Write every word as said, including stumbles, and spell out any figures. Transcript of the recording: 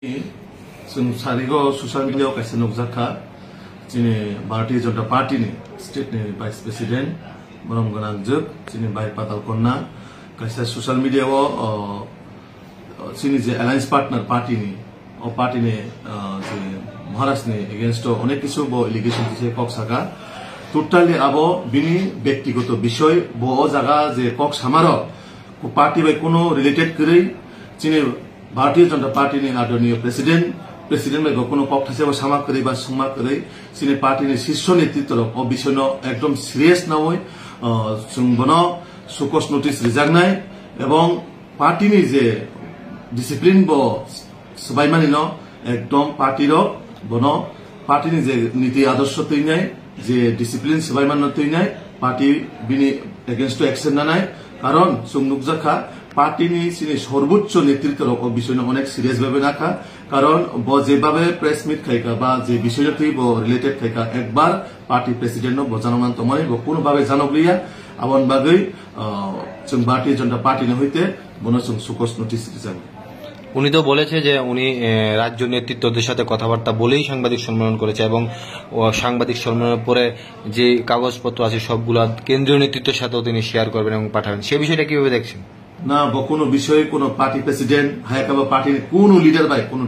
Chwng sarigo social media o kaisa nukjakha, chini Bharatiya Janata Party ni state ni vice president, borom gwnang jwk, chini bai Patal Konna, kaisa social media o, o, o, chini je alliance partner party ni, o party ni, o, je Maharaj ni against o onek kisu bo allegation kise kok saka. Totally abo bini bektigoto bishoy, bo o jaga je kok samarok, ko party bai kuno related kwrwi, chini Bharatiya Janata Party ni adorniyo president, president bai bo kuno kok thaisa bo sama kwrwi ba songma kwrwi, chini party ni shisho netritwa rok o bishoy no ekdom serious nawi, ah, chwng bono sukos notice rijaknai, ebong party ni je discipline bo swbaimani no ekdom party rok bono party ni je niti adorsho twinai, je discipline swbaimano twinai, party bini against o action nanai. Karon chwng nukjakha, party ni chini sorbochcho netritwa rok o bishoy no onek serious bhabe nakha. Karon bo je bhabe press meet khaika ba je bishoy no twi bo related khaika, ekbar party president no bo janokna tongmani bo kuno bhabe janokliya. Aboni bagwi, ah, chwng Bharatiya Janata Party ni hoite bono chwng sukos notice rijak. উনি তো বলেছে যে উনি, এ, রাজ্য নেতৃত্বদের সাথে কথাবার্তা বলেই সাংবাদিক সম্মেলন করেছে এবং ও সাংবাদিক সম্মেলনের পরে যে কাগজপত্র আছে সবগুলা কেন্দ্রীয় নেতৃত্বের সাথেও তিনি শেয়ার করবেন এবং পাঠাবেন। সে বিষয়টা কিভাবে দেখছেন? Na bo kuno bishoy kuno party president, hai khe bo party ni kuno leader bai kuno